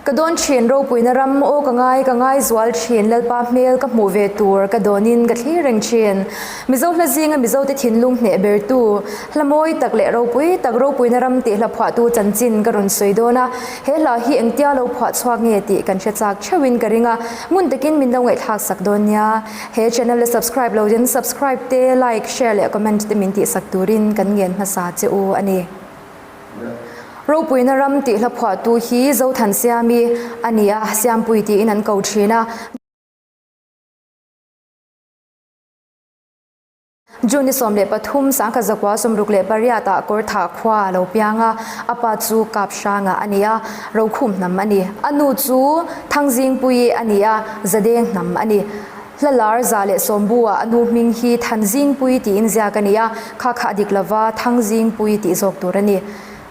Ka dawn thin ropuina ram aw ka ngai ka ngai zual thin Lalpa hmel ka hmuh ve tur ka dawnin ka thlir reng thin. Mizo hla zinga Mizote thinlung hneh bertu, hla mawi tak leh ropui tak ropuina ram tih hla phuahtu chanchin ka rawn sawi dawn a, he hla hi engtia lo phuah chhuak nge tih kan hre chak theuhin ka ring a, ngun takin min lo ngaihthlak sak dawn nia. He channel a subscribe lo in subscribe te, like, share leh comment te min tihsak turin kan ngen hmasa che u a ni. Ropuina ram tih hla phuahtu hi Zothansiami a ni a, Siampui tiin an ko thin a. June ni 13 sangkhat 68 ah Kawrthah khua a lo piang a, a pa chu Kaphranga a ni a, Rokhum hnam a ni. A nu chu Thangzingpuii a ni a, Zadeng hnam a ni. Hla lar 110 ah a nu hming hi Thanzingpuii tiin ziak a ni a, kha kha a dik lova Thangzingpuii tih zawk tur a ni.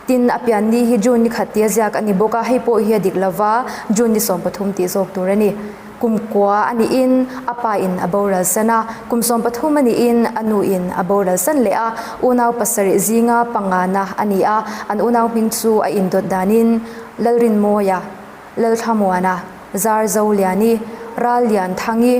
Tin, a pian ni hi June ni khat tia ziak a ni bawk a, hei pawh hi a dik lova June ni 13 tih zawk tur a ni. Kum kua a niin a pa in a boral san a, kum 13 a niin a nu in a boral san leh a, unau pasarih zinga pangana a ni a, an unau hming chu a indawt danin Lalrinmawia, Lalthlamuana, Zarzoliani, Rallianthangi,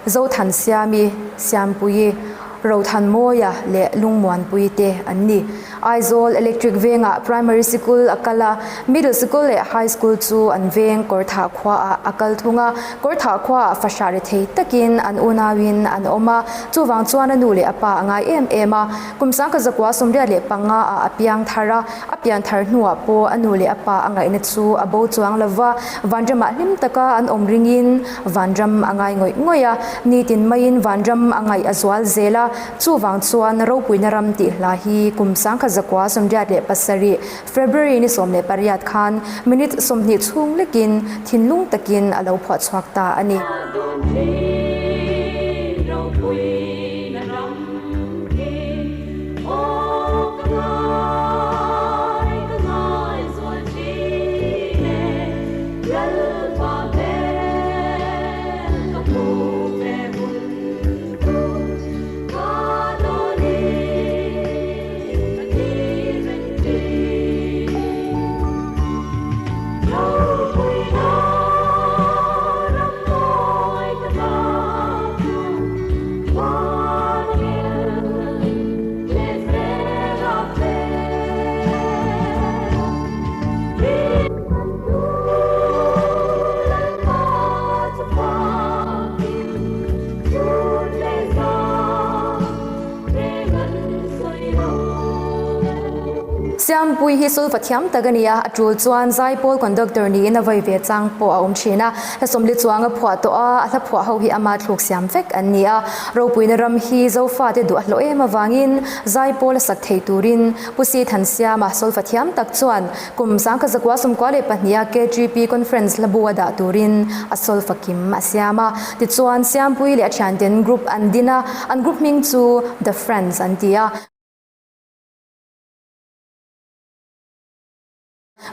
Zothansiami, Siampuii, Rothanmawia leh Lungmuanpui te an ni. Aizawl Electric Vengah Primary Sikul a kal a, Middle Sikul leh High School chu an veng Kawrthah khuaah a kal thung a. Kawrthah khuaah fahrah ri thei takin an unauin an awm a, chuvang chuan a nu leh a pa a ngai em em a. Kum 1985 ah a piang thar a, A pian thar hnuah pawh a nu leh a pa a ngaihna chu a bo chuang lo va, vanramah hlim taka an awm ringin vanram a ngai ngawih ngawih a, nitin maiin vanram a ngaih a zual zel a, chuvang chuan ropuina ram tih hla hi kum 1987 February ni 18 khan minute 20 chhung lekin thinlung takin a lo phuah chhuak ta a ni. Siampui hi sulfa thiam tak a ni a, a tul chuan Zaipawl conductor niin a vawi ve chang pawh a awm thin a. Hla sawmli chuang a phuah tawh a, a hla phuah ho hi ama thluk siam vek an ni a. Ropuina ram hi Zofate duh a hlawh em avangin Zaipawl a sak thei turin Pu Si Thansiama solfa thiam tak chuan kum 1992 a KGP Conference hla bu a dah turin a solfa kim a siam a. Tichuan Siampui leh a thianten group an din a, an group hming chu The Friends an ti a.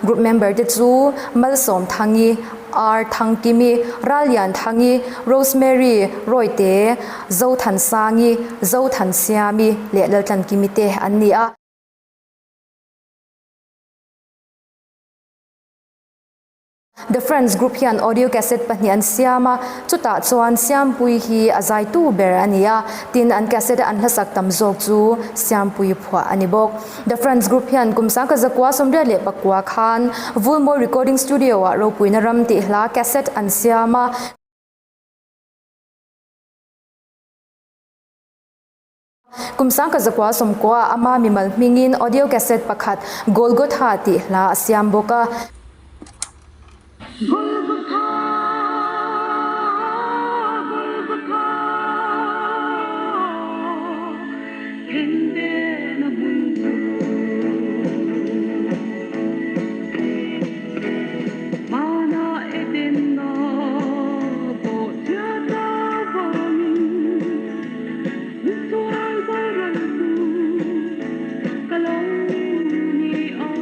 Group member te chu Malsawmthangi, R Thangkimi, Rallianthangi, Rosemary Royte, Zothansangi, Zothansiami leh Laltlankimi te an ni a. The Friends Group hian audio cassette pahnih an siam a, chutah chuan Siampui hi a zaitu ber a ni a, tin an cassette a an hlasak tam zawk chu Siampui phuah a ni bawk. The Friends Group hian kum 1989 khan Vulmawi Recording Studio-ah Ropuina Ram tih hla cassette an siam a. Kum 1990 ama mimal hmingin audio cassette pakhat Golgotha tih hla a siam bawk a. Golgotha, Golgotha, Khenbehna hmun chu. Hmana Edena pawh chhiat avangin Misual boral chu ka lo ni a,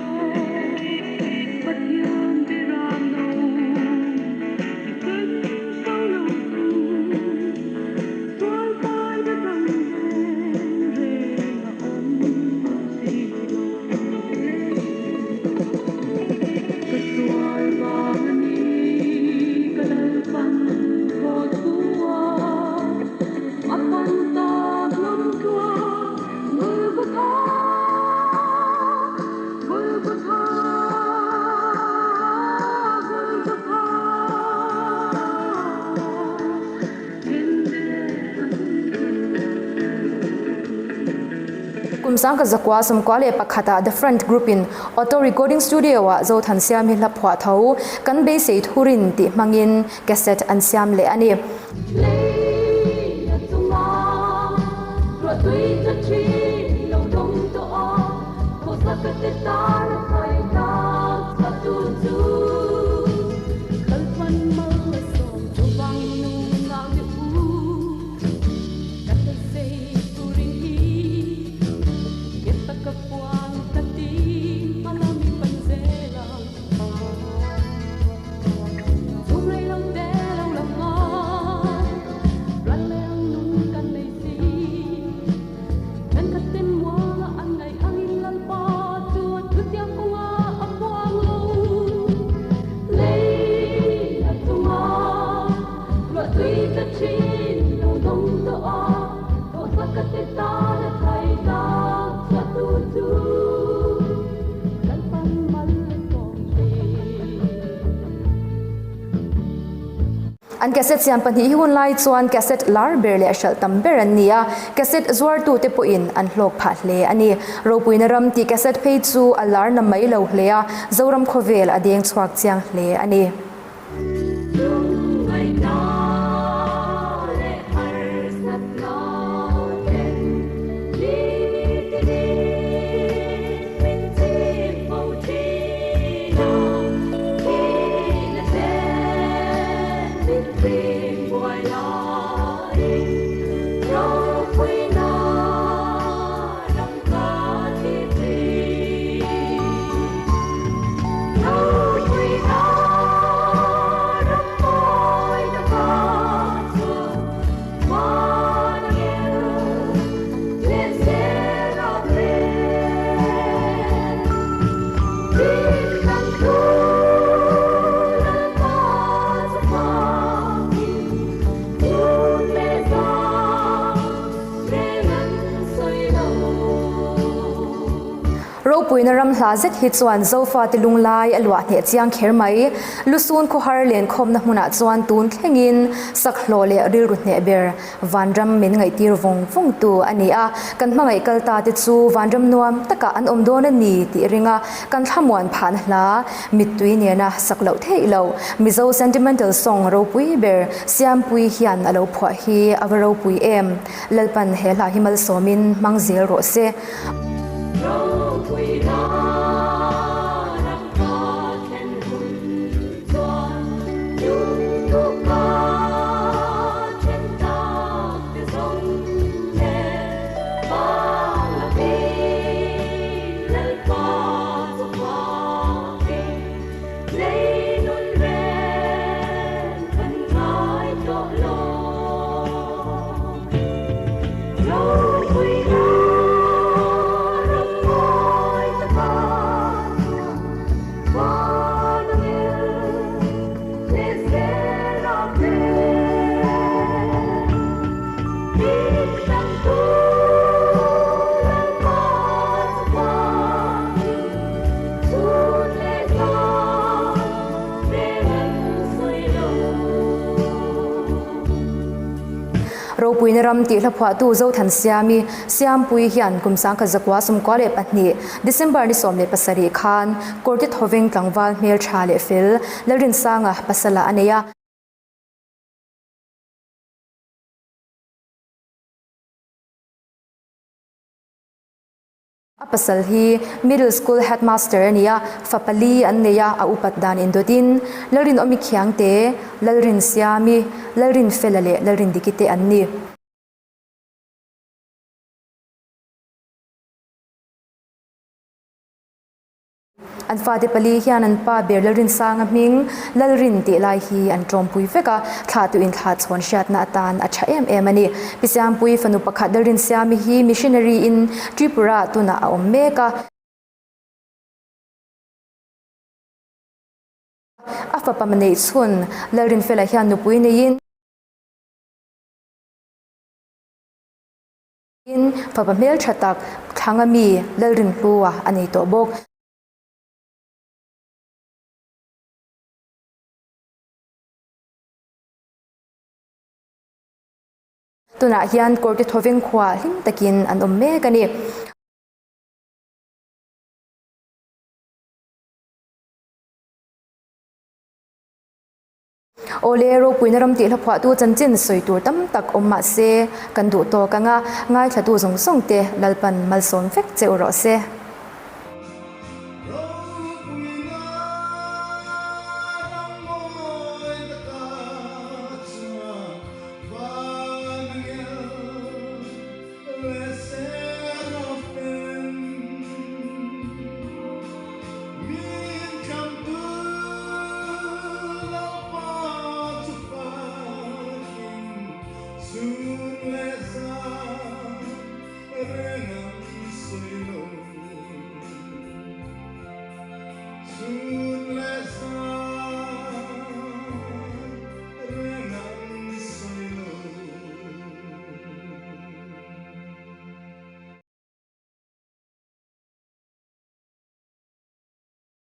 Pathian biram lo ti sen so lo chu sual kai na dang reng reng a awm. Kum 1991 ah The Front Group in Auto Recording Studio ah Zothansiami hla phuah tho kan beisei thurin tih hmangin cassette an siam leh a ni. Lei a chunga ruahtui tla thin lo dawng tawh a, khawsa ka te tar a thai tak chhuah tu chu. Kalpan mal a sawm chu vang nu ngah ni u, ka beisei turin hi ke taka puan ka ti hmalam i pan zel ang. An cassette siam pahnih hi hun lai chuan cassette lar ber leh hralh tam ber an ni a, cassette zuartute pawhin an hlawk phah hle a ni. Ropuina ram tih cassette phei chu a lar na mai lo hle a, Zoram khawvel a deng chhuak chiang hle a ni. Ropuina ram hla zet hi chuan Zofate lunglai a luah hneh chiang kher mai. Lusun khawhar lenkhawmna hmunah chuan tun thlengin sakhlawh leh rilru hneh ber Vanram min ngaihtir vawng vawng tu a ni a. Kan hmangaih kal ta te chu vanram nuam takah an awm dawn a ni tih ringa kan thlamuan phahna hla mittui nena sak loh theih loh Mizo sentimental song ropui ber Siampui hian a lo phuah hi a va ropui em. Lalpan he hla hi malsawmin hmang zel rawh se. Ropui ram ka thlen hun chuan lungduka then tak te zawng nen bang lovin Lalpa chu fakin lei nun reng kan ngai tawh lo. Ropui ram mawi taka chuan van a ngel leh zel a hmel. Hlim dang tu Lalpa chu fakin chhun leh zan reng an sawi lo. Ropuina ram tih hlaphuahtu Zothansiami Siampui hian kum 1992 December ni 17 khan Kawrte Thawveng tlangval hmeltha leh fel Lalrinsanga pasala a nei a. A pasal hi Middle School Headmaster a ni a, fa pali an nei a, a upat dan indawtin Lalrinawmi Khiangte, Lalrinsiami, Lalrinfela leh Lalrindiki te an ni. An fate pali hian an pa ber Lalrinsanga hming Lalrin tih lai hi an tawmpui vek a, thlahtu inthlah chhawn hriatna atan a tha em em a ni. Pi Siampui fanu pakhat Lalrinsiami hi missionary in Tripura tunah a awm mek a. A fapa neih chhun Lalrinfela hian nupui neiin. Tin, fapa hmeltha tak thlanga mi Lalrinhlua a nei tawh bawk. Tunah hian Kawrte Thawveng khuaa hlim takin an awm mek a ni. Awle, ropuina ram tih hlaphuahtu chanchin sawi tur tam tak awm mah se, kan duh tawk ang a, ngaithlatu zawng zawng te Lalpan malsawm vek che u rawh se.